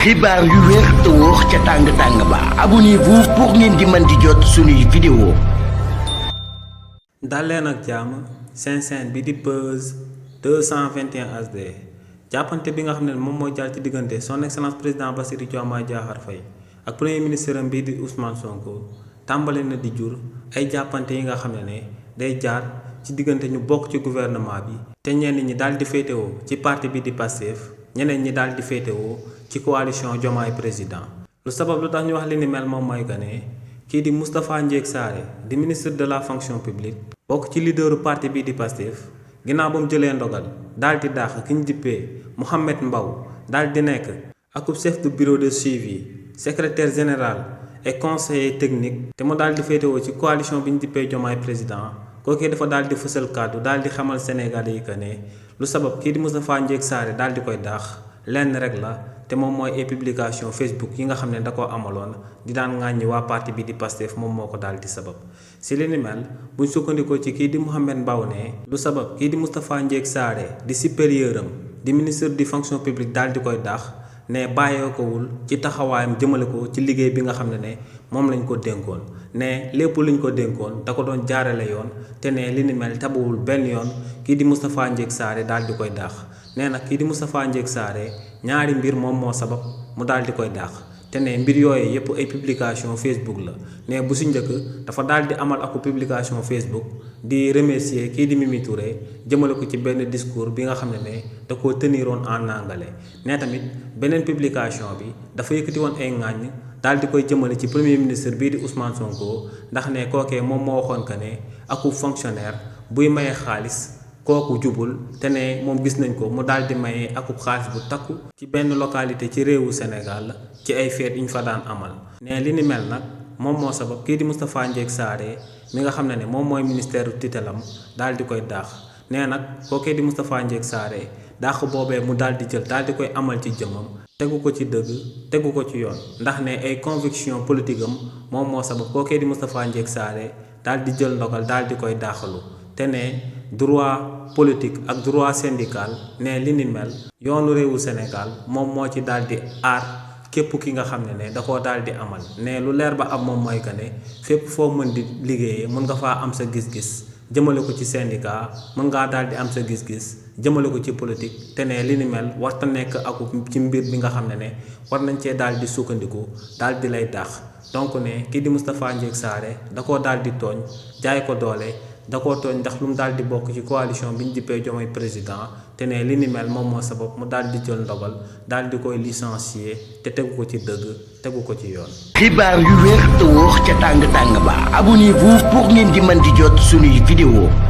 xibaar yu wér te wóor ca tàng ba abonnez-vous pour ngeen di mën di jot suñuy vidéo. daleen ak jàmm seen chaîne bi di Buzz 221 HD jàppante bi nga xam ne moom mooy jàll ci diggante son excellence président Bassirou Diomaye Diakhar Faye ak premier ministre am bii di Ousmane Sonko tàmbali na di jur ay jàppante yi nga xam ne day jaar ci diggante ñu bokk ci gouvernement bi te ñenn ñi daal di féetewoo ci parti bi di Pastef ñeneen ñi daal di féetewoo ci coalition Diomaye président lu sabab lu tax ñu wax li ni mel moom mooy que ne kii di Moustapha Ndiégue Sarré di ministre de la fonction publique bokk ci leaderu parti bi di Pastef ginnaaw ba mu jëlee ndogal daal di dàq ki ñu dippee Mouhamed Mbow daal di nekk akub chef de bureau de suivi secrétaire général et conseiller technique te mu daal di féetewoo ci coalition bi ñu dippee Diomaye président kookee dafa daal di fësal kàddu daal di xamal Sénégalais yi que ne lu sabab kii di Moustapha Ndiégue Sarré daal di koy dàq lenn rek la te moom mooy ay publication Facebook yi nga xam ne da koo amaloon di daan ŋàññi waa parti bi di Pastef moom moo ko daal di sabab si li ni mel buñ sukkandikoo ci kii di Mouhamed Mbow ne lu sabab kii di Moustapha Ndiégue Sarré di supérieur am di ministre di fonction publique daal di koy dàq ne bàyyeekowul ci taxawaayam jëmale ko ci liggéey bi nga xam ne moom lañ ko dénkoon ne lépp luñ ko dénkoon da ko doon jaarale yoon te ne li ni mel tabuwul benn yoon kii di Moustapha Ndiégue Sarré daal di koy dàq nee nag kii di Moustapha Ndiégue Sarré ñaari mbir moom moo sabab mu daal di koy dàq te ne mbir yooyu yëpp ay publication Facebook la ne bu si njëkk dafa daal di amal aku publication Facebook di remercier kii di Mimi Touré jëmale ko ci benn discours bi nga xam ne da koo teniroon en anglais ne tamit beneen publication bi dafa yëkkati woon ay ŋàññ daal di koy jëmale ci premier ministre bii di Ousmane Sonko ndax ne kookee moom moo waxoon que ne aku fonctionnaire buy maye xaalis kooku jubul te ne moom gis nañ ko mu daal di maye akub xaalis bu takku ci benn localité ci réewu Sénégal ci ay feet yi ñu fa daan amal ne li ni mel nag moom moo sabab kii di Moustapha Ndiégue Sarré mi nga xam ne moom mooy ministère tutelam daal di koy dàq nee nag kookee di Moustapha Ndiégue Sarré dàq boobee mu daal di jël daal di koy amal ci jëmmam tegu ko ci dëgg tegu ko ci yoon ndax ne ay conviction politique am moom moo sabab kookee di Moustapha Ndiégue Sarré daal di jël ndogal daal di koy dàqalu te ne droit politique ak droit syndical ne li ni mel yoonu réewu Sénégal moom moo ci daal di aar képp ki nga xam ne da koo daal di amal ne lu leer ba am moom mooy que ne fépp foo mën di liggéeyee mën nga faa am sa gis-gis jëmale ko ci syndicat mën ngaa daal di am sa gis-gis jëmale ko ci politique te ne li ni mel warta nekk aku ci mbir bi nga xam ne war nañ cee daal di sukkandiku daal di lay dàq donc ne kii di Moustapha Ndiégue Sarré da koo daal di tooñ jaay ko doole da koo tooñ ndax lu mu daal di bokk ci coalition bi ñu dippee Diomaye président te ne li ni mel moom moo sabab mu daal di jël ndogal daal di koy licencier te tegu ko ci dëgg tegu ko ci yoon. xibaar yu wér te wóor ca tàng ba abonnez-vous pour ngeen di mën di jot suñuy vidéo.